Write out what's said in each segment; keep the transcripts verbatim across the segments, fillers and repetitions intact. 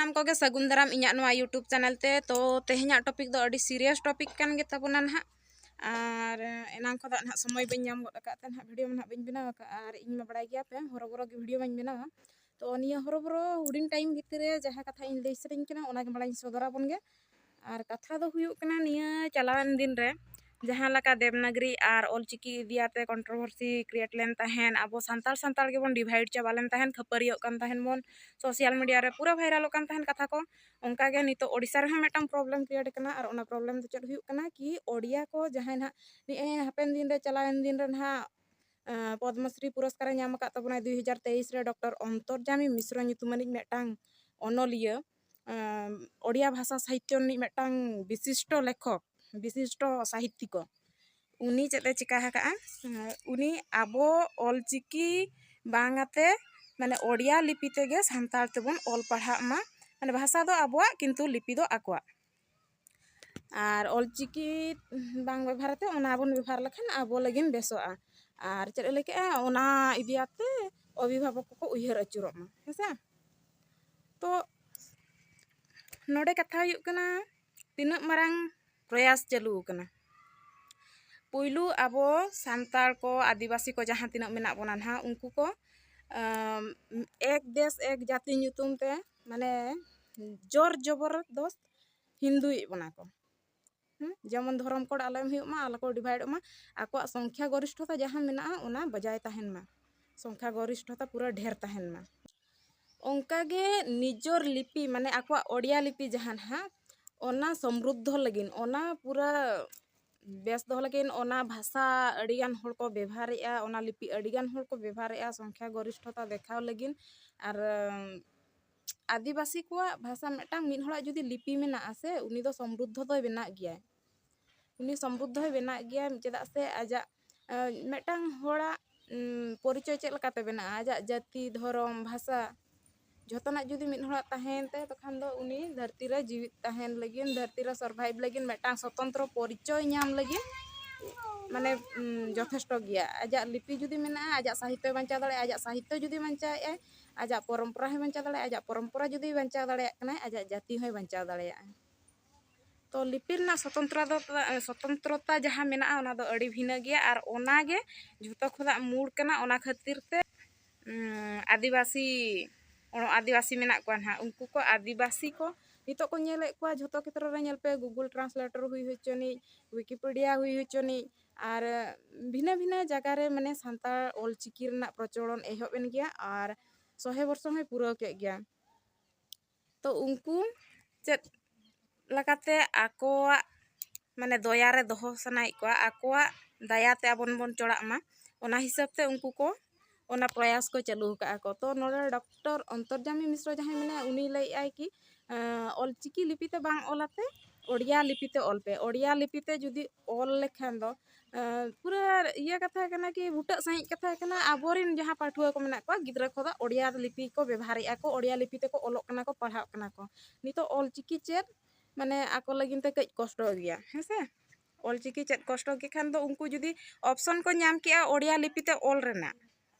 ᱥᱟᱱᱟᱢ ᱠᱚᱜᱮ ᱥᱟᱹᱜᱩᱱ ᱫᱟᱨᱟᱢ ᱤᱧᱟᱹᱜ ᱱᱚᱣᱟ YouTube ᱪᱮᱱᱮᱞ ᱛᱮ᱾ ᱛᱚ, ᱛᱮᱦᱮᱧᱟᱜ ᱴᱚᱯᱤᱠ ᱫᱚ ᱟᱹᱰᱤ ᱥᱤᱨᱤᱭᱟᱥ ᱴᱚᱯᱤᱠ ᱠᱟᱱ ᱜᱮᱛᱟ ᱵᱚᱱᱟ ᱱᱟᱦᱟᱜ, ᱟᱨ ᱮᱱᱟᱝ ᱠᱷᱚᱱ ᱫᱚ ᱱᱟᱦᱟᱜ ᱥᱚᱢᱚᱭ ᱵᱟᱹᱧ ᱧᱟᱢ ᱜᱚᱫ ᱟᱠᱟᱫ ᱛᱮ ᱱᱟᱦᱟᱜ ᱵᱷᱤᱰᱤᱭᱳ ᱢᱟ ᱱᱟᱦᱟᱜ ᱵᱟᱹᱧ ᱵᱮᱱᱟᱣ ᱟᱠᱟᱫᱼᱟ, ᱟᱨ ᱤᱧ ᱢᱟ ᱵᱟᱲᱟᱭ ᱜᱮᱭᱟ ᱯᱮ ᱦᱚᱨᱚᱵᱚᱨᱚ ᱜᱮ ᱵᱷᱤᱰᱤᱭᱳ ᱢᱟᱧ ᱵᱮᱱᱟᱣᱟ᱾ ᱛᱚ, ᱱᱤᱭᱟᱹ ᱦᱚᱨᱚᱵᱚᱨᱚ ᱦᱩᱰᱤᱧ ᱴᱟᱭᱤᱢ ᱵᱷᱤᱛᱤᱨ ᱨᱮ ᱡᱟᱦᱟᱸ ᱠᱟᱛᱷᱟ ᱤᱧ ᱞᱟᱹᱭ ᱥᱮᱨᱮᱧ ᱠᱟᱱᱟ, ᱚᱱᱟ ᱜᱮ ᱢᱟᱲᱟᱝ ᱤᱧ ᱥᱚᱫᱚᱨ ᱟᱵᱚᱱ ᱜᱮ᱾ ᱟᱨ ᱠᱟᱛᱷᱟ ᱫᱚ ᱦᱩᱭᱩᱜ ᱠᱟᱱᱟ, ᱱᱤᱭᱟᱹ ᱪᱟᱞᱟᱣᱮᱱ ᱫᱤᱱ ᱨᱮ ᱡᱟᱦᱟᱸ ᱞᱮᱠᱟ ᱫᱮᱵᱽᱱᱟᱜᱽᱨᱤ ᱟᱨ ᱚᱞᱪᱤᱠᱤ ᱤᱫᱤᱭᱟᱛᱮ ᱠᱚᱱᱴᱨᱳᱵᱷᱟᱨᱥᱤ ᱠᱨᱤᱭᱮᱴ ᱞᱮᱱ ᱛᱟᱦᱮᱸᱱ, ᱟᱵᱚ ᱥᱟᱱᱛᱟᱲ ᱥᱟᱱᱛᱟᱲ ᱜᱮᱵᱚᱱ ᱰᱤᱵᱷᱟᱭᱤᱰ ᱪᱟᱵᱟ ᱞᱮᱱ ᱛᱟᱦᱮᱸᱱ, ᱠᱷᱟᱹᱯᱟᱹᱨᱤᱭᱚᱜ ᱠᱟᱱ ᱛᱟᱦᱮᱸᱱ ᱵᱚᱱ, ᱥᱳᱥᱟᱞ ᱢᱤᱰᱤᱭᱟ ᱨᱮ ᱯᱩᱨᱟᱹ ᱵᱷᱟᱭᱨᱟᱞᱚᱜ ᱠᱟᱱ ᱛᱟᱦᱮᱸᱱ ᱠᱟᱛᱷᱟ ᱠᱚ᱾ ᱚᱱᱠᱟ ᱜᱮ ᱱᱤᱛᱚᱜ ᱳᱰᱤᱥᱟ ᱨᱮᱦᱚᱸ ᱢᱤᱫᱴᱟᱝ ᱯᱨᱚᱵᱞᱮᱢ ᱠᱨᱤᱭᱮᱴ ᱠᱟᱱᱟ, ᱟᱨ ᱚᱱᱟ ᱯᱨᱚᱵᱞᱮᱢ ᱫᱚ ᱪᱮᱫ ᱦᱩᱭᱩᱜ ᱠᱟᱱᱟ ᱠᱤ, ᱳᱰᱤᱭᱟ ᱠᱚ ᱡᱟᱦᱟᱸᱭ ᱱᱟᱦᱟᱜ ᱱᱤᱭᱟᱹ ᱦᱟᱯᱮᱱ ᱫᱤᱱ ᱨᱮ, ᱪᱟᱞᱟᱣᱮᱱ ᱫᱤᱱ ᱨᱮ ᱱᱟᱦᱟᱜ ᱟᱸ, ᱯᱚᱫᱽᱢᱚᱥᱨᱤ ᱯᱩᱨᱚᱥᱠᱟᱨᱮ ᱧᱟᱢ ᱟᱠᱟᱫ ᱛᱟᱵᱚᱱᱟᱭ ᱫᱩᱭ ᱦᱟᱡᱟᱨ ᱛᱮᱭᱤᱥ ᱨᱮ ᱰᱚᱠᱴᱚᱨ ᱚᱱᱛᱚᱨᱡᱟᱢᱤ ᱢᱤᱥᱨᱚ ᱧᱩᱛᱩᱢᱟᱱᱤᱡ ᱢᱤᱫᱴᱟᱝ ᱚᱱᱚᱞᱤᱭᱟᱹ, ᱟᱸ, ᱳᱰᱤᱭᱟ ᱵᱷᱟᱥᱟ ᱥᱟᱦᱤᱛᱭᱚ ᱨᱤᱱᱤᱡ ᱢᱤᱫᱴᱟᱝ ᱵᱤᱥᱤᱥᱴᱚ ᱞᱮᱠᱷᱚᱠ, ᱵᱤᱥᱤᱥᱴᱚ ᱥᱟᱦᱤᱛᱭᱤᱠᱚ᱾ ᱩᱱᱤ ᱪᱮᱫ ᱮ ᱪᱤᱠᱟ ᱟᱠᱟᱫᱼᱟ? ᱟᱸ, ᱩᱱᱤ ᱟᱵᱚ ᱚᱞᱪᱤᱠᱤ ᱵᱟᱝ ᱟᱛᱮ, ᱢᱟᱱᱮ, ᱳᱰᱤᱭᱟ ᱞᱤᱯᱤ ᱛᱮᱜᱮ ᱥᱟᱱᱛᱟᱲ ᱛᱮᱵᱚᱱ ᱚᱞ ᱯᱟᱲᱦᱟᱜ ᱢᱟ᱾ ᱢᱟᱱᱮ, ᱵᱷᱟᱥᱟ ᱫᱚ ᱟᱵᱚᱣᱟᱜ, ᱠᱤᱱᱛᱩ ᱞᱤᱯᱤ ᱫᱚ ᱟᱠᱚᱣᱟᱜ᱾ ᱟᱨ ᱚᱞᱪᱤᱠᱤ ᱵᱟᱝ ᱵᱮᱵᱚᱦᱟᱨ ᱛᱮ ᱚᱱᱟ ᱵᱚᱱ ᱵᱮᱵᱚᱦᱟᱨ ᱞᱮᱠᱷᱟᱱ ᱟᱵᱚ ᱞᱟᱹᱜᱤᱫ ᱵᱮᱥᱚᱜᱼᱟ᱾ ᱟᱨ ᱪᱮᱫ ᱮ ᱞᱟᱹᱭ ᱠᱮᱜᱼᱟ, ᱚᱱᱟ ᱤᱫᱤᱭᱟᱛᱮ ᱚᱵᱷᱤᱵᱷᱟᱵᱚᱠ ᱠᱚᱠᱚ ᱩᱭᱦᱟᱹᱨ ᱟᱹᱪᱩᱨᱚᱜ ᱢᱟ, ᱦᱮᱸ ᱥᱮ? ᱛᱚ, ᱱᱚᱰᱮ ᱠᱟᱛᱷᱟ ᱦᱩᱭᱩᱜ ᱠᱟᱱᱟ, ᱛᱤᱱᱟᱹᱜ ᱢᱟᱨᱟᱝ ᱯᱨᱚᱭᱟᱥ ᱪᱟᱹᱞᱩ ᱟᱠᱟᱱᱟ᱾ ᱯᱩᱭᱞᱩ ᱟᱵᱚ ᱥᱟᱱᱛᱟᱲ ᱠᱚ, ᱟᱹᱫᱤᱵᱟᱹᱥᱤ ᱠᱚ ᱡᱟᱦᱟᱸ ᱛᱤᱱᱟᱹᱜ ᱢᱮᱱᱟᱜ ᱵᱚᱱᱟ ᱱᱟᱦᱟᱜ, ᱩᱱᱠᱩ ᱠᱚ, ᱟᱢ, ᱮᱠ ᱫᱮᱥ ᱮᱠ ᱡᱟᱹᱛᱤ ᱧᱩᱛᱩᱢ ᱛᱮ, ᱢᱟᱱᱮ, ᱡᱳᱨ ᱡᱚᱵᱚᱨᱫᱚᱥᱛ ᱦᱤᱱᱫᱩᱭᱮᱫ ᱵᱚᱱᱟ ᱠᱚ᱾ ᱦᱩᱸ? ᱡᱮᱢᱚᱱ ᱫᱷᱚᱨᱚᱢ ᱠᱳᱰ ᱟᱞᱚ ᱮᱢ ᱦᱩᱭᱩᱜ ᱢᱟ, ᱟᱞᱚ ᱠᱚ ᱰᱤᱵᱷᱟᱭᱤᱰᱚᱜ ᱢᱟ, ᱟᱠᱚᱣᱟᱜ ᱥᱚᱝᱠᱷᱟ ᱜᱚᱨᱤᱥᱴᱷᱚᱛᱟ ᱡᱟᱦᱟᱸ ᱢᱮᱱᱟᱜᱼᱟ, ᱚᱱᱟ ᱵᱚᱡᱟᱭ ᱛᱟᱦᱮᱱ ᱢᱟ, ᱥᱚᱝᱠᱷᱟ ᱜᱚᱨᱤᱥᱴᱷᱚᱛᱟ ᱯᱩᱨᱟᱹ ᱰᱷᱮᱨ ᱛᱟᱦᱮᱱ ᱢᱟ᱾ ᱚᱱᱠᱟᱜᱮ ᱱᱤᱡᱚᱨ ᱞᱤᱯᱤ, ᱢᱟᱱᱮ ᱟᱠᱚᱣᱟᱜ ᱳᱰᱤᱭᱟ ᱞᱤᱯᱤ ᱡᱟᱦᱟᱸ ᱱᱟᱦᱟᱜ, ᱚᱱᱟ ᱥᱚᱢᱨᱩᱫᱽᱫᱷᱚ ᱞᱟᱹᱜᱤᱫ, ᱚᱱᱟ ᱯᱩᱨᱟᱹ ᱵᱮᱥ ᱫᱚᱦᱚ ᱞᱟᱹᱜᱤᱫ, ᱚᱱᱟ ᱵᱷᱟᱥᱟ ᱟᱹᱰᱤᱜᱟᱱ ᱦᱚᱲ ᱠᱚ ᱵᱮᱵᱷᱟᱨᱮᱜᱼᱟ, ᱚᱱᱟ ᱞᱤᱯᱤ ᱟᱹᱰᱤᱜᱟᱱ ᱦᱚᱲ ᱠᱚ ᱵᱮᱵᱷᱟᱨᱮᱜᱼᱟ ᱥᱚᱝᱠᱷᱟ ᱜᱚᱨᱤᱥᱴᱷᱚᱛᱟ ᱫᱮᱠᱷᱟᱣ ᱞᱟᱹᱜᱤᱫ᱾ ᱟᱨ, ᱟᱢ, ᱟᱹᱫᱤᱵᱟᱹᱥᱤ ᱠᱚᱣᱟᱜ ᱵᱷᱟᱥᱟ, ᱢᱤᱫᱴᱟᱝ ᱢᱤᱫ ᱦᱚᱲᱟᱜ ᱡᱩᱫᱤ ᱞᱤᱯᱤ ᱢᱮᱱᱟᱜᱼᱟ ᱥᱮ, ᱩᱱᱤ ᱫᱚ ᱥᱚᱢᱨᱩᱫᱽᱫᱷᱚ ᱫᱚᱭ ᱵᱮᱱᱟᱜ ᱜᱮᱭᱟᱭ᱾ ᱩᱱᱤ ᱥᱚᱢᱨᱩᱫᱽᱫᱷᱚᱭ ᱵᱮᱱᱟᱜ ᱜᱮᱭᱟ, ᱪᱮᱫᱟᱜ ᱥᱮ ᱟᱡᱟᱜ, ᱟᱸ, ᱢᱤᱫᱴᱟᱝ ᱦᱚᱲᱟᱜ, ᱩᱸ, ᱯᱚᱨᱤᱪᱚᱭ ᱪᱮᱫ ᱞᱮᱠᱟᱛᱮ ᱵᱮᱱᱟᱜᱼᱟ? ᱟᱡᱟᱜ ᱡᱟᱹᱛᱤ, ᱫᱷᱚᱨᱚᱢ, ᱵᱷᱟᱥᱟ, ᱡᱷᱚᱛᱚᱱᱟᱜ ᱡᱩᱫᱤ ᱢᱤᱫ ᱦᱚᱲᱟᱜ ᱛᱟᱦᱮᱸᱭᱮᱱ ᱛᱟᱭᱟ, ᱛᱚᱠᱷᱟᱱ ᱫᱚ ᱩᱱᱤ ᱫᱷᱟᱹᱨᱛᱤ ᱨᱮ ᱡᱤᱣᱤᱫ ᱛᱟᱦᱮᱱ ᱞᱟᱹᱜᱤᱫ, ᱫᱷᱟᱹᱨᱛᱤ ᱨᱮ ᱥᱟᱨᱵᱷᱟᱭᱤᱵᱷ ᱞᱟᱹᱜᱤᱫ, ᱢᱤᱫᱴᱟᱝ ᱥᱚᱛᱚᱱᱛᱨᱚ ᱯᱚᱨᱤᱪᱚᱭ ᱧᱟᱢ ᱞᱟᱹᱜᱤᱫ, ᱢᱟᱱᱮ, ᱩᱸ, ᱡᱚᱛᱷᱮᱥᱴᱚ ᱜᱮᱭᱟ᱾ ᱟᱡᱟᱜ ᱞᱤᱯᱤ ᱡᱩᱫᱤ ᱢᱮᱱᱟᱜᱼᱟ, ᱟᱡᱟᱜ ᱥᱟᱦᱤᱛᱛᱚᱭ ᱵᱟᱧᱪᱟᱣ ᱫᱟᱲᱮᱭᱟᱜᱼᱟ, ᱟᱡᱟᱜ ᱥᱟᱦᱤᱛᱛᱚ ᱡᱩᱫᱤ ᱵᱟᱧᱪᱟᱣᱮᱫᱼᱟᱭ, ᱟᱡᱟᱜ ᱯᱚᱨᱚᱢᱯᱚᱨᱟ ᱦᱚᱸᱭ ᱵᱟᱧᱪᱟᱣ ᱫᱟᱲᱮᱭᱟᱜᱼᱟ, ᱟᱡᱟᱜ ᱯᱚᱨᱚᱢᱯᱚᱨᱟ ᱡᱩᱫᱤ ᱵᱟᱧᱪᱟᱣ ᱫᱟᱲᱮᱭᱟᱜ ᱠᱟᱱᱟᱭ, ᱟᱡᱟᱜ ᱡᱟᱹᱛᱤ ᱦᱚᱸᱭ ᱵᱟᱧᱪᱟᱣ ᱫᱟᱲᱮᱭᱟᱜᱼᱟ᱾ ᱛᱚ ᱞᱤᱯᱤ ᱨᱮᱱᱟᱜ ᱥᱚᱛᱚᱱᱛᱨᱚ ᱫᱚ, ᱥᱚᱛᱚᱱᱛᱨᱚᱛᱟ ᱡᱟᱦᱟᱸ ᱢᱮᱱᱟᱜᱼᱟ, ᱚᱱᱟ ᱫᱚ ᱟᱹᱰᱤ ᱵᱷᱤᱱᱟᱹ ᱜᱮᱭᱟ, ᱟᱨ ᱚᱱᱟ ᱜᱮ ᱡᱷᱚᱛᱚ ᱠᱷᱚᱱᱟᱜ ᱢᱩᱲ ᱠᱟᱱᱟ᱾ ᱚᱱᱟ ᱠᱷᱟᱹᱛᱤᱨ ᱛᱮ, ᱩᱸ, ᱟᱹᱫᱤᱵᱟᱹᱥᱤ, ᱚᱱᱟ ᱟᱹᱫᱤᱵᱟᱹᱥᱤ ᱢᱮᱱᱟᱜ ᱠᱚᱣᱟ ᱱᱟᱦᱟᱜ, ᱩᱱᱠᱩ ᱠᱚ ᱟᱹᱫᱤᱵᱟᱹᱥᱤ ᱠᱚ ᱱᱤᱛᱚᱜ ᱠᱚ ᱧᱮᱞᱮᱫ ᱠᱚᱣᱟ ᱡᱷᱚᱛᱚ ᱠᱷᱮᱛᱨᱚ ᱨᱮ, ᱧᱮᱞ ᱯᱮ, Google Translator ᱦᱩᱭ ᱦᱚᱪᱚᱱᱤᱡ, Wikipedia ᱦᱩᱭ ᱦᱚᱪᱚᱱᱤᱡ, ᱟᱨ ᱵᱷᱤᱱᱟᱹ ᱵᱷᱤᱱᱟᱹ ᱡᱟᱭᱜᱟ ᱨᱮ ᱢᱟᱱᱮ ᱥᱟᱱᱛᱟᱲ ᱚᱞ ᱪᱤᱠᱤ ᱨᱮᱱᱟᱜ ᱯᱨᱚᱪᱚᱞᱚᱱ ᱮᱦᱚᱵ ᱮᱱ ᱜᱮᱭᱟ, ᱟᱨ ᱥᱚᱦᱮ ᱵᱚᱨᱥᱚ ᱦᱚᱸᱭ ᱯᱩᱨᱟᱹᱣ ᱠᱮᱫ ᱜᱮᱭᱟ᱾ ᱛᱚ ᱩᱱᱠᱩ ᱪᱮᱫ ᱞᱮᱠᱟᱛᱮ ᱟᱠᱚᱣᱟᱜ ᱢᱟᱱᱮ ᱫᱚᱭᱟ ᱨᱮ ᱫᱚᱦᱚ ᱥᱟᱱᱟᱭᱮᱫ ᱠᱚᱣᱟ, ᱟᱠᱚᱣᱟᱜ ᱫᱟᱭᱟ ᱛᱮ ᱟᱵᱚ ᱵᱚᱱ ᱪᱚᱲᱟᱜ ᱢᱟ, ᱚᱱᱟ ᱦᱤᱥᱟᱹᱵ ᱛᱮ ᱩᱱᱠᱩ ᱠᱚ ᱚᱱᱟ ᱯᱨᱚᱭᱟᱥ ᱠᱚ ᱪᱟᱹᱞᱩ ᱟᱠᱟᱫᱼᱟ ᱠᱚ᱾ ᱛᱚ ᱱᱚᱰᱮ ᱰᱚᱠᱴᱚᱨ ᱚᱱᱛᱚᱨᱡᱟᱢᱤ ᱢᱤᱥᱨᱚ ᱡᱟᱦᱟᱸᱭ ᱢᱮᱱᱟᱭᱟ, ᱩᱱᱤ ᱞᱟᱹᱭᱮᱫᱼᱟᱭ ᱠᱤ, ᱮᱸ, ᱚᱞᱪᱤᱠᱤ ᱞᱤᱯᱤ ᱛᱮ ᱵᱟᱝ ᱚᱞᱟᱛᱮ ᱳᱰᱤᱭᱟ ᱞᱤᱯᱤ ᱛᱮ ᱚᱞ ᱯᱮ᱾ ᱳᱰᱤᱭᱟ ᱞᱤᱯᱤ ᱛᱮ ᱡᱩᱫᱤ ᱚᱞ ᱞᱮᱠᱷᱟᱱ ᱫᱚ, ᱮᱸ, ᱯᱩᱨᱟᱹ ᱤᱭᱟᱹ ᱠᱟᱛᱷᱟ ᱠᱟᱱᱟ ᱠᱤ, ᱵᱩᱴᱟᱹᱜ ᱥᱟᱺᱦᱤᱡ ᱠᱟᱛᱷᱟ ᱠᱟᱱᱟ, ᱟᱵᱚᱨᱮᱱ ᱡᱟᱦᱟᱸ ᱯᱟᱹᱴᱷᱩᱣᱟᱹ ᱠᱚ ᱢᱮᱱᱟᱜ ᱠᱚᱣᱟ, ᱜᱤᱫᱽᱨᱟᱹ ᱠᱚᱫᱚ ᱳᱰᱤᱭᱟ ᱞᱤᱯᱤ ᱠᱚ ᱵᱮᱵᱷᱟᱨᱮᱫᱼᱟ ᱠᱚ, ᱳᱰᱤᱭᱟ ᱞᱤᱯᱤ ᱛᱮᱠᱚ ᱚᱞᱚᱜ ᱠᱟᱱᱟ ᱠᱚ, ᱯᱟᱲᱦᱟᱜ ᱠᱟᱱᱟ ᱠᱚ᱾ ᱱᱤᱛᱚᱜ ᱚᱞᱪᱤᱠᱤ ᱪᱮᱫ ᱢᱟᱱᱮ ᱟᱠᱚ ᱞᱟᱹᱜᱤᱫ ᱛᱮ ᱠᱟᱹᱡ ᱠᱚᱥᱴᱚ ᱜᱮᱭᱟ, ᱦᱮᱸ ᱥᱮ? ᱚᱞᱪᱤᱠᱤ ᱪᱮᱫ ᱠᱚᱥᱴᱚ ᱜᱮ ᱠᱷᱟᱱ ᱫᱚ ᱩᱱᱠᱩ ᱡᱩᱫᱤ ᱚᱯᱥᱚᱱ ᱠᱚ ᱧᱟᱢ ᱠᱮᱜᱼᱟ ᱳᱰᱤᱭᱟ ᱞᱤᱯᱤ ᱛᱮ ᱚᱞ ᱨᱮᱱᱟᱜ,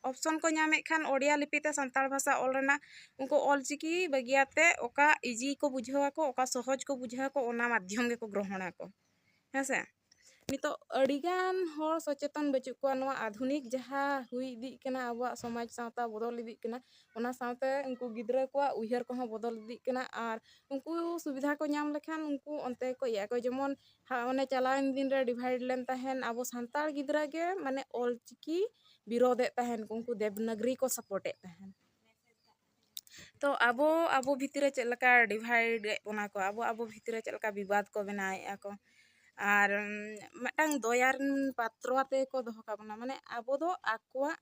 ᱚᱯᱥᱚᱱ ᱠᱚ ᱧᱟᱢᱮᱫ ᱠᱷᱟᱱ ᱳᱰᱤᱭᱟ ᱞᱤᱯᱤ ᱛᱮ ᱥᱟᱱᱛᱟᱲ ᱵᱷᱟᱥᱟ ᱚᱞ ᱨᱮᱱᱟᱜ, ᱩᱱᱠᱩ ᱚᱞᱪᱤᱠᱤ ᱵᱟᱹᱜᱤᱭᱟᱛᱮ ᱚᱠᱟ ᱤᱡᱤ ᱠᱚ ᱵᱩᱡᱷᱟᱹᱣ ᱟᱠᱚ, ᱚᱠᱟ ᱥᱚᱦᱚᱡᱽ ᱠᱚ ᱵᱩᱡᱷᱟᱹᱣ ᱟᱠᱚ, ᱚᱱᱟ ᱢᱟᱫᱽᱫᱷᱚᱢ ᱜᱮᱠᱚ ᱜᱨᱚᱦᱚᱱ ᱟᱠᱚ, ᱦᱮᱸ ᱥᱮ? ᱱᱤᱛᱚᱜ ᱟᱹᱰᱤᱜᱟᱱ ᱦᱚᱲ ᱥᱚᱪᱮᱛᱚᱱ ᱵᱟᱹᱪᱩᱜ ᱠᱚᱣᱟ᱾ ᱱᱚᱣᱟ ᱟᱫᱷᱩᱱᱤᱠ ᱡᱟᱦᱟᱸ ᱦᱩᱭ ᱤᱫᱤᱜ ᱠᱟᱱᱟ, ᱟᱵᱚᱣᱟᱜ ᱥᱚᱢᱟᱡᱽ ᱥᱟᱶᱛᱟ ᱵᱚᱫᱚᱞ ᱤᱫᱤᱜ ᱠᱟᱱᱟ, ᱚᱱᱟ ᱥᱟᱶᱛᱮ ᱩᱱᱠᱩ ᱜᱤᱫᱽᱨᱟᱹ ᱠᱚᱣᱟᱜ ᱩᱭᱦᱟᱹᱨ ᱠᱚᱦᱚᱸ ᱵᱚᱫᱚᱞ ᱤᱫᱤᱜ ᱠᱟᱱᱟ᱾ ᱟᱨ ᱩᱱᱠᱩ ᱥᱩᱵᱤᱫᱷᱟ ᱠᱚ ᱧᱟᱢ ᱞᱮᱠᱷᱟᱱ ᱩᱱᱠᱩ ᱚᱱᱛᱮ ᱠᱚ ᱤᱭᱟᱹᱜ ᱟᱠᱚ᱾ ᱡᱮᱢᱚᱱ ᱦᱟ-, ᱚᱱᱮ ᱪᱟᱞᱟᱣᱮᱱ ᱫᱤᱱ ᱨᱮ ᱰᱤᱵᱷᱟᱭᱤᱰ ᱞᱮᱱ ᱛᱟᱦᱮᱸᱱ, ᱟᱵᱚ ᱥᱟᱱᱛᱟᱲ ᱜᱤᱫᱽᱨᱟᱹ ᱜᱮ ᱢᱟᱱᱮ ᱚᱞᱪᱤᱠᱤ ᱵᱤᱨᱳᱫᱷᱮᱫ ᱛᱟᱦᱮᱸᱱ ᱠᱚ, ᱩᱱᱠᱩ ᱫᱮᱵᱽᱱᱟᱜᱽᱨᱤ ᱠᱚ ᱥᱟᱯᱳᱨᱴᱮᱫ ᱛᱟᱦᱮᱸᱱ᱾ ᱛᱚ ᱟᱵᱚ, ᱟᱵᱚ ᱵᱷᱤᱛᱨᱤ ᱨᱮ ᱪᱮᱫ ᱞᱮᱠᱟ ᱰᱤᱵᱷᱟᱭᱤᱰ ᱮᱫ ᱵᱚᱱᱟ ᱠᱚ, ᱟᱵᱚ, ᱟᱵᱚ ᱵᱷᱤᱛᱨᱤ ᱨᱮ ᱪᱮᱫ ᱞᱮᱠᱟ ᱵᱤᱵᱟᱫ ᱠᱚ ᱵᱮᱱᱟᱣᱮᱫᱼᱟ ᱠᱚ, ᱟᱨ, ᱩᱢ, ᱢᱤᱫᱴᱟᱝ ᱫᱚᱭᱟ ᱨᱮᱱ ᱯᱟᱛᱨᱚ ᱟᱛᱮ ᱠᱚ ᱫᱚᱦᱚ ᱠᱟᱜ ᱵᱚᱱᱟ᱾ ᱢᱟᱱᱮ ᱟᱵᱚ ᱫᱚ ᱟᱠᱚᱣᱟᱜ,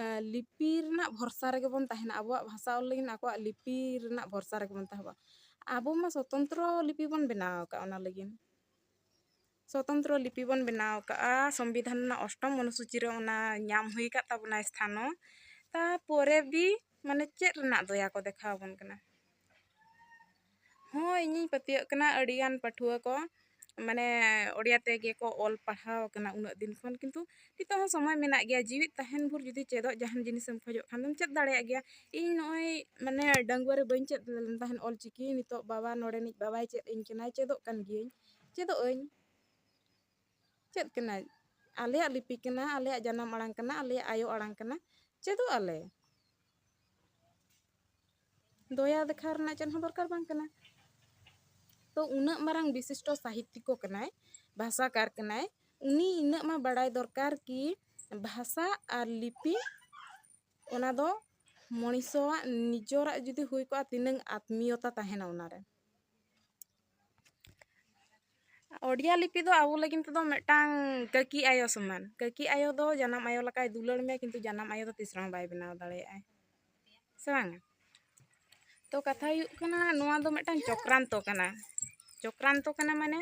ᱮᱸ, ᱞᱤᱯᱤ ᱨᱮᱱᱟᱜ ᱵᱷᱚᱨᱥᱟ ᱨᱮᱜᱮ ᱵᱚᱱ ᱛᱟᱦᱮᱸᱱᱟ, ᱟᱵᱚᱣᱟᱜ ᱵᱷᱟᱥᱟ ᱚᱞ ᱞᱟᱹᱜᱤᱫ ᱟᱠᱚᱣᱟᱜ ᱞᱤᱯᱤ ᱨᱮᱱᱟᱜ ᱵᱷᱚᱨᱥᱟ ᱨᱮᱜᱮ ᱵᱚᱱ ᱛᱟᱦᱮᱸᱱᱟ᱾ ᱟᱵᱚ ᱢᱟ ᱥᱚᱛᱚᱱᱛᱨᱚ ᱞᱤᱯᱤ ᱵᱚᱱ ᱵᱮᱱᱟᱣ ᱟᱠᱟᱫ, ᱚᱱᱟ ᱞᱟᱹᱜᱤᱫ ᱥᱚᱛᱚᱱᱛᱨᱚ ᱞᱤᱯᱤ ᱵᱚᱱ ᱵᱮᱱᱟᱣ ᱟᱠᱟᱫᱼᱟ, ᱥᱚᱝᱵᱤᱫᱷᱟᱱ ᱨᱮᱱᱟᱜ ᱚᱥᱴᱚᱢ ᱚᱱᱩᱥᱩᱪᱤ ᱨᱮ ᱚᱱᱟ ᱧᱟᱢ ᱦᱩᱭ ᱟᱠᱟᱫ ᱛᱟᱵᱚᱱᱟᱭ ᱥᱛᱷᱟᱱᱚ᱾ ᱛᱟᱯᱚᱨᱮ ᱵᱤ ᱢᱟᱱᱮ ᱪᱮᱫ ᱨᱮᱱᱟᱜ ᱫᱚᱭᱟ ᱠᱚ ᱫᱮᱠᱷᱟᱣ ᱟᱵᱚᱱ ᱠᱟᱱᱟ? ᱦᱚᱸ, ᱤᱧᱤᱧ ᱯᱟᱹᱛᱭᱟᱹᱜ ᱠᱟᱱᱟ ᱟᱹᱰᱤᱜᱟᱱ ᱯᱟᱹᱴᱷᱩᱣᱟᱹ ᱠᱚ ᱢᱟᱱᱮ ᱳᱰᱤᱭᱟ ᱛᱮᱜᱮ ᱠᱚ ᱚᱞ ᱯᱟᱲᱦᱟᱣ ᱠᱟᱱᱟ ᱩᱱᱟᱹᱜ ᱫᱤᱱ ᱠᱷᱚᱱ, ᱠᱤᱱᱛᱩ ᱱᱤᱛᱚᱜ ᱦᱚᱸ ᱥᱚᱢᱚᱭ ᱢᱮᱱᱟᱜ ᱜᱮᱭᱟ᱾ ᱡᱤᱣᱤᱫ ᱛᱟᱦᱮᱱ ᱵᱷᱳᱨ ᱡᱩᱫᱤ ᱪᱮᱫᱚᱜ ᱡᱟᱦᱟᱱ ᱡᱤᱱᱤᱥ ᱮᱢ ᱠᱷᱚᱡᱚᱜ ᱠᱷᱟᱱ ᱫᱚᱢ ᱪᱮᱫ ᱫᱟᱲᱮᱭᱟᱜ ᱜᱮᱭᱟ᱾ ᱤᱧ ᱱᱚᱜᱼᱚᱭ ᱢᱟᱱᱮ ᱰᱟᱺᱜᱩᱣᱟᱹ ᱨᱮ ᱵᱟᱹᱧ ᱪᱮᱫ ᱞᱮᱱ ᱛᱟᱦᱮᱱ ᱚᱞ ᱪᱤᱠᱤ, ᱱᱤᱛᱚᱜ ᱵᱟᱵᱟ ᱱᱚᱰᱮᱱᱤᱡ ᱵᱟᱵᱟᱭ ᱪᱮᱫ ᱟᱹᱧ ᱠᱟᱱᱟᱭ, ᱪᱮᱫᱚᱜ ᱠᱟᱱ ᱜᱤᱭᱟᱹᱧ, ᱪᱮᱫᱚᱜ ᱟᱹᱧ᱾ ᱪᱮᱫ ᱠᱟᱱᱟ? ᱟᱞᱮᱭᱟᱜ ᱞᱤᱯᱤ ᱠᱟᱱᱟ, ᱟᱞᱮᱭᱟᱜ ᱡᱟᱱᱟᱢ ᱟᱲᱟᱝ ᱠᱟᱱᱟ, ᱟᱞᱮᱭᱟᱜ ᱟᱭᱳ ᱟᱲᱟᱝ ᱠᱟᱱᱟ, ᱪᱮᱫᱚᱜ ᱟᱞᱮ᱾ ᱫᱚᱭᱟ ᱫᱮᱠᱷᱟᱣ ᱨᱮᱱᱟᱜ ᱪᱮᱫ ᱦᱚᱸ ᱫᱚᱨᱠᱟᱨ ᱵᱟᱝ ᱠᱟᱱᱟ᱾ ᱛᱚ ᱩᱱᱟᱹᱜ ᱢᱟᱨᱟᱝ ᱵᱤᱥᱤᱥᱴᱚ ᱥᱟᱦᱤᱛᱭᱚ ᱠᱟᱱᱟᱭ, ᱵᱷᱟᱥᱟᱠᱟᱨ ᱠᱟᱱᱟᱭ, ᱩᱱᱤ ᱤᱱᱟᱹᱜ ᱢᱟ ᱵᱟᱲᱟᱭ ᱫᱚᱨᱠᱟᱨ ᱠᱤ ᱵᱷᱟᱥᱟ ᱟᱨ ᱞᱤᱯᱤ ᱚᱱᱟ ᱫᱚ ᱢᱚᱱᱤᱥᱚᱣᱟᱜ ᱱᱤᱡᱚᱨᱟᱜ ᱡᱩᱫᱤ ᱦᱩᱭ ᱠᱚᱜᱼᱟ, ᱛᱤᱱᱟᱹᱝ ᱟᱛᱢᱤᱭᱚᱛᱟ ᱛᱟᱦᱮᱱᱟ ᱚᱱᱟᱨᱮ᱾ ᱳᱰᱤᱭᱟ ᱞᱤᱯᱤ ᱫᱚ ᱟᱵᱚ ᱞᱟᱹᱜᱤᱫ ᱛᱮᱫᱚ ᱢᱤᱫᱴᱟᱝ ᱠᱟᱹᱠᱤ ᱟᱭᱳ ᱥᱚᱢᱟᱱ᱾ ᱠᱟᱹᱠᱤ ᱟᱭᱳ ᱫᱚ ᱡᱟᱱᱟᱢ ᱟᱭᱳ ᱞᱮᱠᱟᱭ ᱫᱩᱞᱟᱹᱲ ᱢᱮᱭᱟ, ᱠᱤᱱᱛᱩ ᱡᱟᱱᱟᱢ ᱟᱭᱳ ᱫᱚ ᱛᱤᱥ ᱨᱮᱦᱚᱸ ᱵᱟᱭ ᱵᱮᱱᱟᱣ ᱫᱟᱲᱮᱭᱟᱜᱼᱟᱭ, ᱥᱮ ᱵᱟᱝᱟ? ᱛᱚ ᱠᱟᱛᱷᱟ ᱦᱩᱭᱩᱜ ᱠᱟᱱᱟ, ᱱᱚᱣᱟ ᱫᱚ ᱢᱤᱫᱴᱟᱝ ᱪᱚᱠᱨᱟᱱᱛᱚ ᱠᱟᱱᱟ᱾ ᱪᱚᱠᱨᱟᱱᱛᱚ ᱠᱟᱱᱟ ᱢᱟᱱᱮ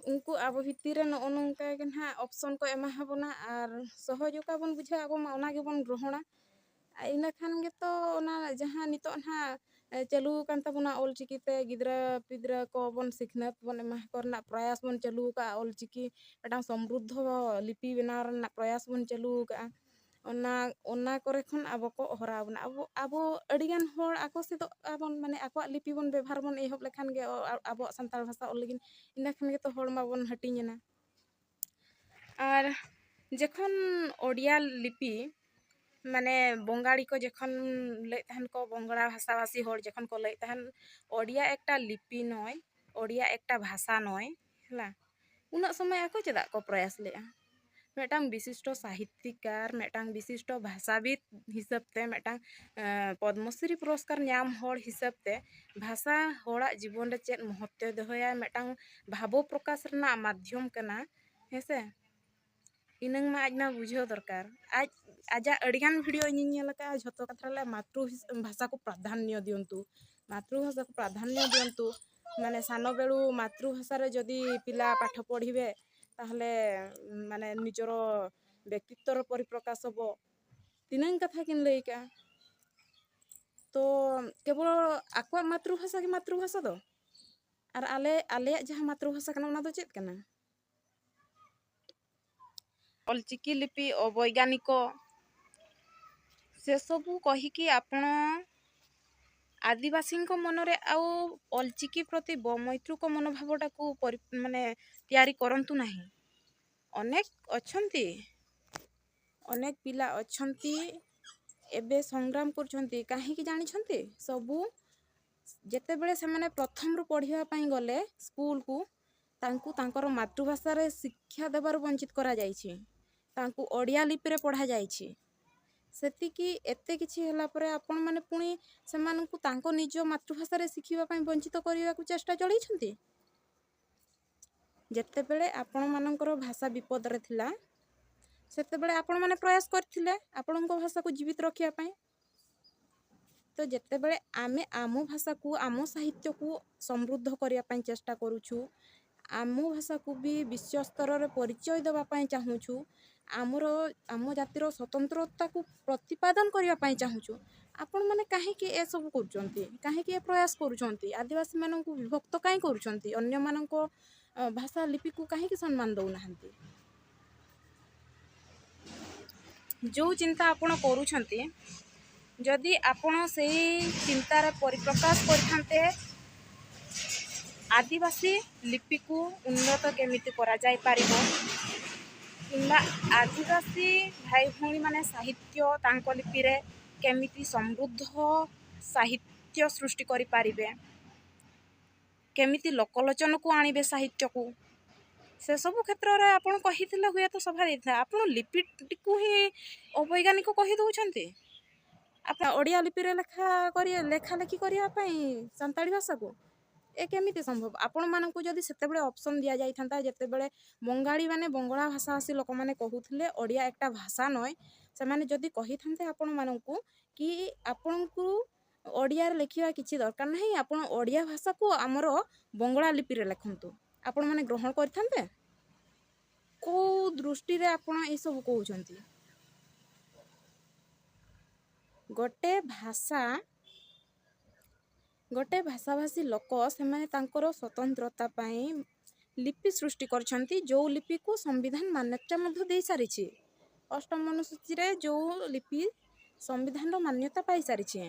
ᱩᱱᱠᱩ ᱟᱵᱚ ᱵᱷᱤᱛᱤᱨ ᱨᱮ ᱱᱚᱜᱼᱚ ᱱᱚᱝᱠᱟ ᱜᱮ ᱱᱟᱦᱟᱜ ᱚᱯᱥᱚᱱ ᱠᱚ ᱮᱢᱟ ᱵᱚᱱᱟ ᱟᱨ ᱥᱚᱦᱚᱡᱽ ᱚᱠᱟ ᱵᱚᱱ ᱵᱩᱡᱷᱟᱹᱣᱟ ᱟᱵᱚ ᱢᱟ ᱚᱱᱟ ᱜᱮᱵᱚᱱ ᱜᱨᱚᱦᱚᱬᱟ᱾ ᱟᱨ ᱤᱱᱟᱹ ᱠᱷᱟᱱ ᱜᱮᱛᱚ ᱚᱱᱟ ᱡᱟᱦᱟᱸ ᱱᱤᱛᱚᱜ ᱱᱟᱦᱟᱜ ᱮ, ᱪᱟᱹᱞᱩ ᱟᱠᱟᱱ ᱛᱟᱵᱚᱱᱟ ᱚᱞᱪᱤᱠᱤ ᱛᱮ ᱜᱤᱫᱽᱨᱟᱹ ᱯᱤᱫᱽᱨᱟᱹ ᱠᱚᱵᱚᱱ ᱥᱤᱠᱷᱱᱟᱹᱛ ᱵᱚᱱ ᱮᱢᱟ ᱠᱚ ᱨᱮᱱᱟᱜ ᱯᱨᱚᱭᱟᱥ ᱵᱚᱱ ᱪᱟᱹᱞᱩ ᱟᱠᱟᱫᱼᱟ, ᱚᱞᱪᱤᱠᱤ ᱢᱤᱫᱴᱟᱝ ᱥᱚᱢᱨᱩᱫᱷᱚ ᱞᱤᱯᱤ ᱵᱮᱱᱟᱣ ᱨᱮᱱᱟᱜ ᱯᱨᱚᱭᱟᱥ ᱵᱚᱱ ᱪᱟᱹᱞᱩ ᱟᱠᱟᱫᱼᱟ᱾ ᱚᱱᱟ ᱚᱱᱟ ᱠᱚᱨᱮ ᱠᱷᱚᱱ ᱟᱵᱚ ᱠᱚ ᱦᱚᱨᱟᱣ ᱵᱚᱱᱟ᱾ ᱟᱵᱚ ᱟᱵᱚ ᱟᱹᱰᱤᱜᱟᱱ ᱦᱚᱲ ᱟᱠᱚ ᱥᱮᱫᱚᱜ ᱟᱵᱚᱱ, ᱢᱟᱱᱮ ᱟᱠᱚᱣᱟᱜ ᱞᱤᱯᱤ ᱵᱚᱱ ᱵᱮᱵᱷᱟᱨ ᱵᱚᱱ ᱮᱦᱚᱵ ᱞᱮᱠᱷᱟᱱ ᱜᱮ ᱚ-, ᱟ-, ᱟᱵᱚᱣᱟᱜ ᱥᱟᱱᱛᱟᱲ ᱵᱷᱟᱥᱟ ᱚᱞ ᱞᱟᱹᱜᱤᱫ, ᱤᱱᱟᱹ ᱠᱷᱟᱱ ᱜᱮᱛᱚ ᱦᱚᱲ ᱢᱟᱵᱚᱱ ᱦᱟᱹᱴᱤᱧ ᱮᱱᱟ᱾ ᱟᱨ ᱡᱚᱠᱷᱚᱱ ᱳᱰᱤᱭᱟ ᱞᱤᱯᱤ ᱢᱟᱱᱮ ᱵᱚᱝᱜᱟᱲᱤ ᱠᱚ ᱡᱚᱠᱷᱚᱱ ᱞᱟᱹᱭᱮᱫ ᱛᱟᱦᱮᱱ ᱠᱚ, ᱵᱚᱝᱜᱽᱞᱟ ᱵᱷᱟᱥᱟᱵᱷᱟᱥᱤ ᱦᱚᱲ ᱡᱚᱠᱷᱚᱱ ᱠᱚ ᱞᱟᱹᱭᱮᱫ ᱛᱟᱦᱮᱱ ᱳᱰᱤᱭᱟ ᱮᱠᱴᱟ ᱞᱤᱯᱤ ᱱᱚᱭ, ᱳᱰᱤᱭᱟ ᱮᱠᱴᱟ ᱵᱷᱟᱥᱟ ᱱᱚᱭ, ᱦᱮᱸ, ᱩᱱᱟᱹᱜ ᱥᱚᱢᱚᱭ ᱟᱠᱚ ᱪᱮᱫᱟᱜ ᱠᱚ ᱯᱨᱚᱭᱟᱥ ᱞᱮᱫᱼᱟ? ᱢᱤᱫᱴᱟᱝ ᱵᱤᱥᱤᱥᱴᱚ ᱥᱟᱦᱤᱛᱭᱤᱠᱟᱨ, ᱢᱤᱫᱴᱟᱝ ᱵᱤᱥᱤᱥᱴᱚ ᱵᱷᱟᱥᱟᱵᱤᱫ ᱦᱤᱥᱟᱹᱵ ᱛᱮ, ᱢᱤᱫᱴᱟᱝ ᱮᱸ, ᱯᱚᱫᱽᱢᱚᱥᱨᱤ ᱯᱩᱨᱚᱥᱠᱟᱨ ᱧᱟᱢ ᱦᱚᱲ ᱦᱤᱥᱟᱹᱵ ᱛᱮ ᱵᱷᱟᱥᱟ ᱦᱚᱲᱟᱜ ᱡᱤᱵᱚᱱ ᱨᱮ ᱪᱮᱫ ᱢᱚᱦᱚᱛᱛᱚᱭ ᱫᱚᱦᱚᱭᱟ, ᱢᱤᱫᱴᱟᱝ ᱵᱷᱟᱵᱚ ᱯᱨᱚᱠᱟᱥ ᱨᱮᱱᱟᱜ ᱢᱟᱫᱽᱫᱷᱚᱢ ᱠᱟᱱᱟ, ᱦᱮᱸ ᱥᱮ? ᱤᱱᱟᱹᱝ ᱢᱟ ᱟᱡ ᱢᱟ ᱵᱩᱡᱷᱟᱹᱣ ᱫᱚᱨᱠᱟᱨ᱾ ᱟᱡ, ᱟᱡᱟᱜ ᱟᱹᱰᱤᱜᱟᱱ ᱵᱷᱤᱰᱤᱭᱳ ᱤᱧᱤᱧ ᱧᱮᱞ ᱟᱠᱟᱫᱼᱟ, ᱡᱷᱚᱛᱚ ᱠᱟᱛᱷᱟ ᱨᱮ ᱢᱟᱛᱨᱩ ᱦᱤᱥ-, ᱵᱷᱟᱥᱟ ᱠᱚ ᱯᱨᱟᱫᱷᱟᱱᱭᱚ ᱫᱤᱭᱚᱱᱛᱩ, ᱢᱟᱛᱨᱩ ᱵᱷᱟᱥᱟ ᱠᱚ ᱯᱨᱟᱫᱷᱟᱱᱭᱚ ᱫᱤᱭᱚᱱᱛᱩ, ᱢᱟᱱᱮ ᱥᱟᱱᱚ ᱵᱮᱲᱩ ᱢᱟᱛᱨᱩ ᱵᱷᱟᱥᱟ ᱨᱮ ᱡᱚᱫᱤ ᱯᱤᱞᱟ ᱯᱟᱴᱷᱚ ᱯᱚᱲᱦᱤᱵᱮ, ᱛᱟᱦᱞᱮ ᱢᱟᱱᱮ ᱱᱤᱡᱚᱨᱚ ᱵᱮᱠᱛᱤᱛᱛᱚ ᱨᱮ ᱯᱚᱨᱤᱯᱨᱚᱠᱟᱥ ᱦᱚᱵᱚ, ᱛᱤᱱᱟᱹᱝ ᱠᱟᱛᱷᱟ ᱠᱤᱱ ᱞᱟᱹᱭ ᱠᱟᱜᱼᱟ᱾ ᱛᱚ ᱠᱮᱵᱚᱞ ᱟᱠᱚᱣᱟᱜ ᱢᱟᱛᱨᱩ ᱵᱷᱟᱥᱟ ᱜᱮ ᱢᱟᱛᱨᱩ ᱵᱷᱟᱥᱟ ᱫᱚ? ᱟᱨ ᱟᱞᱮ, ᱟᱞᱮᱭᱟᱜ ᱡᱟᱦᱟᱸ ᱢᱟᱛᱨᱤᱵᱷᱟᱥᱟ ᱠᱟᱱᱟ, ᱚᱱᱟ ᱫᱚ ᱪᱮᱫ ᱠᱟᱱᱟ? ᱚᱞᱪᱤᱠᱤ ᱞᱤᱯᱤ ᱚᱵᱳᱭᱜᱟᱱᱤᱠᱚ, ᱥᱮᱥᱚᱵᱩ କହିକି ଆପଣ ଆଦିବାସୀଙ୍କ ମନରେ ଆଉ ଅଲଚିକି ପ୍ରତି ବ-, ମୈତ୍ରୀକ ମନୋଭାବଟାକୁ ପରି-, ମାନେ, ତିଆରି କରନ୍ତୁ ନାହିଁ। ଅନେକ ଅଛନ୍ତି, ଅନେକ ପିଲା ଅଛନ୍ତି, ଏବେ ସଂଗ୍ରାମ କରୁଛନ୍ତି। କାହିଁକି ଜାଣିଛନ୍ତି? ସବୁ ଯେତେବେଳେ ସେମାନେ ପ୍ରଥମରୁ ପଢ଼ିବା ପାଇଁ ଗଲେ ସ୍କୁଲକୁ, ତାଙ୍କୁ ତାଙ୍କର ମାତୃଭାଷାରେ ଶିକ୍ଷା ଦେବାରୁ ବଞ୍ଚିତ କରାଯାଇଛି, ତାଙ୍କୁ ଓଡ଼ିଆ ଲିପିରେ ପଢ଼ାଯାଇଛି। ସେତିକି, ଏତେ କିଛି ହେଲା ପରେ ଆପଣମାନେ ପୁଣି ସେମାନଙ୍କୁ ତାଙ୍କ ନିଜ ମାତୃଭାଷାରେ ଶିଖିବା ପାଇଁ ବଞ୍ଚିତ କରିବାକୁ ଚେଷ୍ଟା ଚଳେଇଛନ୍ତି। ଯେତେବେଳେ ଆପଣମାନଙ୍କର ଭାଷା ବିପଦରେ ଥିଲା, ସେତେବେଳେ ଆପଣମାନେ ପ୍ରୟାସ କରିଥିଲେ ଆପଣଙ୍କ ଭାଷାକୁ ଜୀବିତ ରଖିବା ପାଇଁ। ତ ଯେତେବେଳେ ଆମେ ଆମ ଭାଷାକୁ, ଆମ ସାହିତ୍ୟକୁ ସମୃଦ୍ଧ କରିବା ପାଇଁ ଚେଷ୍ଟା କରୁଛୁ, ଆମ ଭାଷାକୁ ବି ବିଶ୍ୱ ସ୍ତରରେ ପରିଚୟ ଦେବା ପାଇଁ ଚାହୁଁଛୁ, ଆମର, ଆମ ଜାତିର ସ୍ୱତନ୍ତ୍ରତାକୁ ପ୍ରତିପାଦନ କରିବା ପାଇଁ ଚାହୁଁଛୁ, ଆପଣମାନେ କାହିଁକି ଏସବୁ କରୁଛନ୍ତି? କାହିଁକି ଏ ପ୍ରୟାସ କରୁଛନ୍ତି? ଆଦିବାସୀମାନଙ୍କୁ ବିଭକ୍ତ କାହିଁ କରୁଛନ୍ତି? ଅନ୍ୟମାନଙ୍କ, ଅ, ଭାଷା ଲିପିକୁ କାହିଁକି ସମ୍ମାନ ଦେଉନାହାନ୍ତି? ଯେଉଁ ଚିନ୍ତା ଆପଣ କରୁଛନ୍ତି, ଯଦି ଆପଣ ସେଇ ଚିନ୍ତାରେ ପରିପ୍ରକାଶ କରିଥାନ୍ତେ, ଆଦିବାସୀ ଲିପିକୁ ଉନ୍ନତ କେମିତି କରାଯାଇପାରିବ କିମ୍ବା ଆଦିବାସୀ ଭାଇ ଭଉଣୀମାନେ ସାହିତ୍ୟ ତାଙ୍କ ଲିପିରେ କେମିତି ସମୃଦ୍ଧ ସାହିତ୍ୟ ସୃଷ୍ଟି କରିପାରିବେ, କେମିତି ଲୋକଲୋଚନକୁ ଆଣିବେ ସାହିତ୍ୟକୁ, ସେସବୁ କ୍ଷେତ୍ରରେ ଆପଣ କହିଥିଲେ ହୁଏତ ସଭା ଦେଇଥିଲେ। ଆପଣ ଲିପିଟିକୁ ହିଁ ଅବୈଜ୍ଞାନିକ କହିଦେଉଛନ୍ତି। ଆପଣ ଓଡ଼ିଆ ଲିପିରେ ଲେଖା କରି, ଲେଖା ଲେଖି କରିବା ପାଇଁ ସାନ୍ତାଳୀ ଭାଷାକୁ, ଏ କେମିତି ସମ୍ଭବ? ଆପଣମାନଙ୍କୁ ଯଦି ସେତେବେଳେ ଅପସନ୍ ଦିଆଯାଇଥାନ୍ତା, ଯେତେବେଳେ ବଙ୍ଗାଳୀମାନେ, ବଙ୍ଗଳା ଭାଷାଭାଷୀ ଲୋକମାନେ କହୁଥିଲେ ଓଡ଼ିଆ একটা ভাষা নয়, ସେମାନେ ଯଦି କହିଥାନ୍ତେ ଆପଣମାନଙ୍କୁ କି ଆପଣଙ୍କୁ ଓଡ଼ିଆରେ ଲେଖିବା କିଛି ଦରକାର ନାହିଁ, ଆପଣ ଓଡ଼ିଆ ଭାଷାକୁ ଆମର ବଙ୍ଗଳା ଲିପିରେ ଲେଖନ୍ତୁ, ଆପଣମାନେ ଗ୍ରହଣ କରିଥାନ୍ତେ? କୋଉ ଦୃଷ୍ଟିରେ ଆପଣ ଏସବୁ କହୁଛନ୍ତି? ଗୋଟେ ଭାଷା ଗୋଟେ ଭାଷାଭାଷୀ ଲୋକ, ସେମାନେ ତାଙ୍କର ସ୍ୱତନ୍ତ୍ରତା ପାଇଁ ଲିପି ସୃଷ୍ଟି କରିଛନ୍ତି, ଯେଉଁ ଲିପିକୁ ସମ୍ବିଧାନ ମାନ୍ୟତା ମଧ୍ୟ ଦେଇସାରିଛି। ଅଷ୍ଟମ ଅନୁସୂଚୀରେ ଯେଉଁ ଲିପି ସମ୍ବିଧାନର ମାନ୍ୟତା ପାଇସାରିଛି,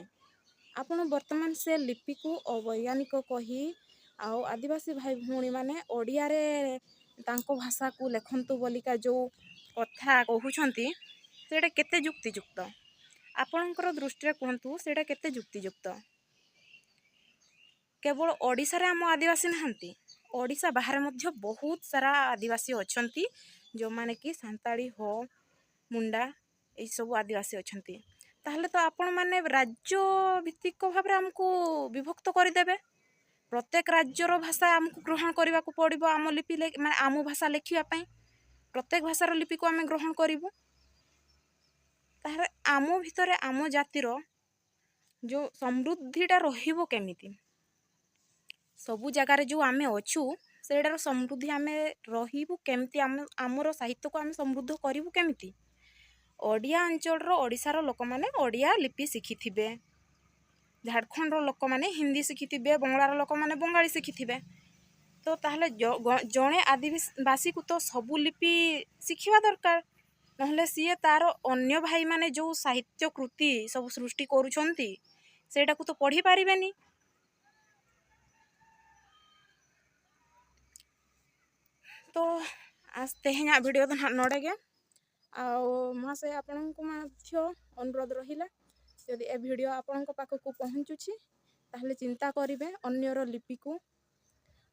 ଆପଣ ବର୍ତ୍ତମାନ ସେ ଲିପିକୁ ଅବୈଜ୍ଞାନିକ କହି, ଆଉ ଆଦିବାସୀ ଭାଇ ଭଉଣୀମାନେ ଓଡ଼ିଆରେ ତାଙ୍କ ଭାଷାକୁ ଲେଖନ୍ତୁ ବୋଲିକା ଯେଉଁ କଥା କହୁଛନ୍ତି, ସେଇଟା କେତେ ଯୁକ୍ତିଯୁକ୍ତ? ଆପଣଙ୍କର ଦୃଷ୍ଟିରେ କୁହନ୍ତୁ, ସେଇଟା କେତେ ଯୁକ୍ତିଯୁକ୍ତ? କେବଳ ଓଡ଼ିଶାରେ ଆମ ଆଦିବାସୀ ନାହାନ୍ତି, ଓଡ଼ିଶା ବାହାରେ ମଧ୍ୟ ବହୁତ ସାରା ଆଦିବାସୀ ଅଛନ୍ତି, ଯେଉଁମାନେ କି ସାନ୍ତାଳୀ, ହୋ, ମୁଣ୍ଡା, ଏଇସବୁ ଆଦିବାସୀ ଅଛନ୍ତି। ତାହେଲେ ତ ଆପଣମାନେ ରାଜ୍ୟ ଭିତ୍ତିକ ଭାବରେ ଆମକୁ ବିଭକ୍ତ କରିଦେବେ। ପ୍ରତ୍ୟେକ ରାଜ୍ୟର ଭାଷା ଆମକୁ ଗ୍ରହଣ କରିବାକୁ ପଡ଼ିବ, ଆମ ଲିପି ଲେ-, ମାନେ ଆମ ଭାଷା ଲେଖିବା ପାଇଁ ପ୍ରତ୍ୟେକ ଭାଷାର ଲିପିକୁ ଆମେ ଗ୍ରହଣ କରିବୁ। ତାହେଲେ ଆମ ଭିତରେ, ଆମ ଜାତିର ଯେଉଁ ସମୃଦ୍ଧିଟା ରହିବ କେମିତି? ସବୁ ଜାଗାରେ ଯେଉଁ ଆମେ ଅଛୁ, ସେଇଟାର ସମୃଦ୍ଧି ଆମେ ରହିବୁ କେମିତି? ଆମ, ଆମର ସାହିତ୍ୟକୁ ଆମେ ସମୃଦ୍ଧ କରିବୁ କେମିତି? ଓଡ଼ିଆ ଅଞ୍ଚଳର, ଓଡ଼ିଶାର ଲୋକମାନେ ଓଡ଼ିଆ ଲିପି ଶିଖିଥିବେ, ଝାଡ଼ଖଣ୍ଡର ଲୋକମାନେ ହିନ୍ଦୀ ଶିଖିଥିବେ, ବଙ୍ଗଳାର ଲୋକମାନେ ବଙ୍ଗାଳୀ ଶିଖିଥିବେ। ତ ତାହେଲେ ଜ-, ଗ-, ଜଣେ ଆଦିବାସୀକୁ ତ ସବୁ ଲିପି ଶିଖିବା ଦରକାର, ନହେଲେ ସିଏ ତାର ଅନ୍ୟ ଭାଇମାନେ ଯେଉଁ ସାହିତ୍ୟ କୃତି ସବୁ ସୃଷ୍ଟି କରୁଛନ୍ତି, ସେଇଟାକୁ ତ ପଢ଼ିପାରିବେନି। ᱛᱚ, ᱟᱥ ᱛᱮᱦᱮᱧᱟᱜ ᱵᱷᱤᱰᱤᱭᱳ ᱫᱚ ᱱᱟᱦᱟᱜ ᱱᱚᱰᱮ ᱜᱮ᱾ ᱟᱨ ᱢᱟᱥᱮ ᱟᱯᱮ ᱠᱚ ᱢᱟᱫᱽᱫᱷᱚᱢ ᱚᱱᱩᱨᱳᱫᱷ ᱨᱚᱦᱤᱞᱟ, ଯଦି ଏ ଭିଡ଼ିଓ ଆପଣଙ୍କ ପାଖକୁ ପହଞ୍ଚୁଛି, ତାହେଲେ ଚିନ୍ତା କରିବେ, ଅନ୍ୟର ଲିପିକୁ,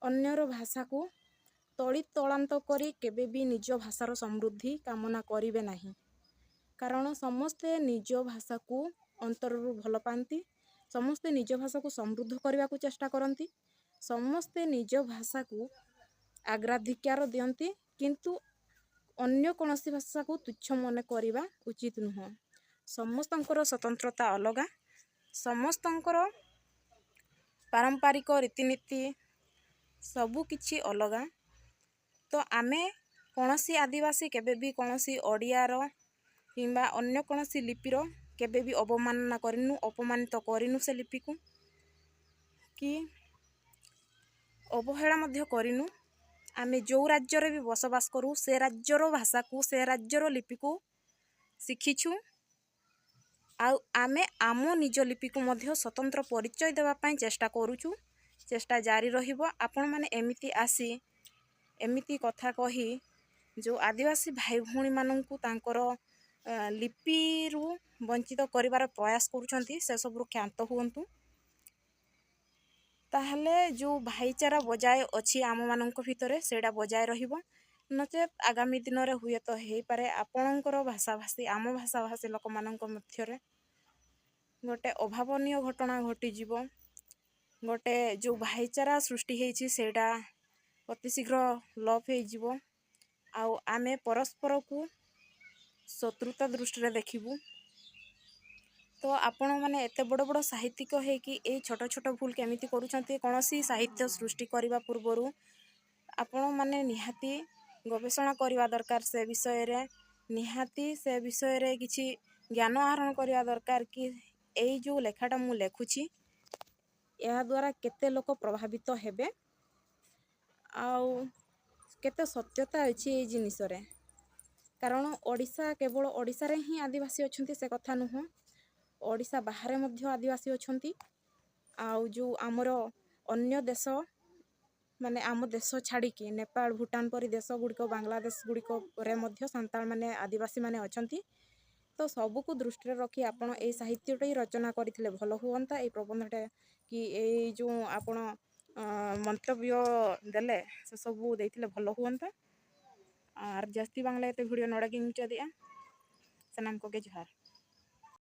ଅନ୍ୟର ଭାଷାକୁ ତଳି ତଳାନ୍ତ କରି କେବେ ବି ନିଜ ଭାଷାର ସମୃଦ୍ଧି କାମନା କରିବେ ନାହିଁ। କାରଣ ସମସ୍ତେ ନିଜ ଭାଷାକୁ ଅନ୍ତରରୁ ଭଲ ପାଆନ୍ତି, ସମସ୍ତେ ନିଜ ଭାଷାକୁ ସମୃଦ୍ଧ କରିବାକୁ ଚେଷ୍ଟା କରନ୍ତି, ସମସ୍ତେ ନିଜ ଭାଷାକୁ ଅଗ୍ରାଧିକାର ଦିଅନ୍ତି, କିନ୍ତୁ ଅନ୍ୟ କୌଣସି ଭାଷାକୁ ତୁଚ୍ଛ ମନେ କରିବା ଉଚିତ ନୁହଁ। ସମସ୍ତଙ୍କର ସ୍ୱତନ୍ତ୍ରତା ଅଲଗା, ସମସ୍ତଙ୍କର ପାରମ୍ପରିକ ରୀତିନୀତି ସବୁ କିଛି ଅଲଗା। ତ ଆମେ କୌଣସି ଆଦିବାସୀ କେବେ ବି କୌଣସି ଓଡ଼ିଆର କିମ୍ବା ଅନ୍ୟ କୌଣସି ଲିପିର କେବେ ବି ଅବମାନନା କରିନୁ, ଅପମାନିତ କରିନୁ ସେ ଲିପିକୁ। କି ଅବହେଳା ମଧ୍ୟ କରିନୁ। ଆମେ ଯେଉଁ ରାଜ୍ୟରେ ବି ବସବାସ କରୁ, ସେ ରାଜ୍ୟର ଭାଷାକୁ, ସେ ରାଜ୍ୟର ଲିପିକୁ ଶିଖିଛୁ। ଆଉ ଆମେ ଆମ ନିଜ ଲିପିକୁ ମଧ୍ୟ ସ୍ୱତନ୍ତ୍ର ପରିଚୟ ଦେବା ପାଇଁ ଚେଷ୍ଟା କରୁଛୁ। ଚେଷ୍ଟା ଜାରି ରହିବ। ଆପଣମାନେ ଏମିତି ଆସି, ଏମିତି କଥା କହି ଯେଉଁ ଆଦିବାସୀ ଭାଇ ଭଉଣୀମାନଙ୍କୁ ତାଙ୍କର, ଅ, ଲିପିରୁ ବଞ୍ଚିତ କରିବାର ପ୍ରୟାସ କରୁଛନ୍ତି, ସେସବୁରୁ କ୍ଷାନ୍ତ ହୁଅନ୍ତୁ। ତାହେଲେ ଯେଉଁ ଭାଇଚାରା ବଜାୟ ଅଛି ଆମମାନଙ୍କ ଭିତରେ, ସେଇଟା ବଜାୟ ରହିବ। ନଚେତ୍ ଆଗାମୀ ଦିନରେ ହୁଏତ ହେଇପାରେ ଆପଣଙ୍କର ଭାଷାଭାଷୀ, ଆମ ଭାଷାଭାଷୀ ଲୋକମାନଙ୍କ ମଧ୍ୟରେ ଗୋଟେ ଅଭାବନୀୟ ଘଟଣା ଘଟିଯିବ। ଗୋଟେ ଯେଉଁ ଭାଇଚାରା ସୃଷ୍ଟି ହେଇଛି, ସେଇଟା ଅତି ଶୀଘ୍ର ଲୋପ ହେଇଯିବ। ଆଉ ଆମେ ପରସ୍ପରକୁ ଶତ୍ରୁତା ଦୃଷ୍ଟିରେ ଦେଖିବୁ। ତ ଆପଣମାନେ ଏତେ ବଡ଼ ବଡ଼ ସାହିତ୍ୟିକ ହେଇକି ଏଇ ଛୋଟ ଛୋଟ ଭୁଲ କେମିତି କରୁଛନ୍ତି? କୌଣସି ସାହିତ୍ୟ ସୃଷ୍ଟି କରିବା ପୂର୍ବରୁ ଆପଣମାନେ ନିହାତି ଗବେଷଣା କରିବା ଦରକାର ସେ ବିଷୟରେ। ନିହାତି ସେ ବିଷୟରେ କିଛି ଜ୍ଞାନ ଆହରଣ କରିବା ଦରକାର କି ଏଇ ଯେଉଁ ଲେଖାଟା ମୁଁ ଲେଖୁଛି, ଏହାଦ୍ୱାରା କେତେ ଲୋକ ପ୍ରଭାବିତ ହେବେ, ଆଉ କେତେ ସତ୍ୟତା ଅଛି ଏଇ ଜିନିଷରେ। କାରଣ ଓଡ଼ିଶା, କେବଳ ଓଡ଼ିଶାରେ ହିଁ ଆଦିବାସୀ ଅଛନ୍ତି, ସେ କଥା ନୁହଁ। ଓଡ଼ିଶା ବାହାରେ ମଧ୍ୟ ଆଦିବାସୀ ଅଛନ୍ତି। ଆଉ ଯେଉଁ ଆମର ଅନ୍ୟ ଦେଶ, ମାନେ ଆମ ଦେଶ ଛାଡ଼ିକି ନେପାଳ, ଭୁଟାନ ପରି ଦେଶଗୁଡ଼ିକ, ବାଂଲାଦେଶ ଗୁଡ଼ିକରେ ମଧ୍ୟ ସାନ୍ତାଳମାନେ, ଆଦିବାସୀମାନେ ଅଛନ୍ତି। ତ ସବୁକୁ ଦୃଷ୍ଟିରେ ରଖି ଆପଣ ଏଇ ସାହିତ୍ୟଟି ରଚନା କରିଥିଲେ ଭଲ ହୁଅନ୍ତା। ଏଇ ପ୍ରବନ୍ଧଟା କି ଏଇ ଯେଉଁ ଆପଣ, ଅ, ମନ୍ତବ୍ୟ ଦେଲେ, ସେସବୁ ଦେଇଥିଲେ ଭଲ ହୁଅନ୍ତା। ᱟᱨ ᱡᱟᱹᱥᱛᱤ ᱵᱟᱝ ᱞᱟᱹᱭᱛᱮ video ᱱᱚᱰᱮ ᱜᱤᱧ ᱢᱩᱪᱟᱹᱫᱮᱜᱼᱟ᱾ ᱥᱟᱱᱟᱢ ᱠᱚᱜᱮ ᱡᱚᱦᱟᱨ᱾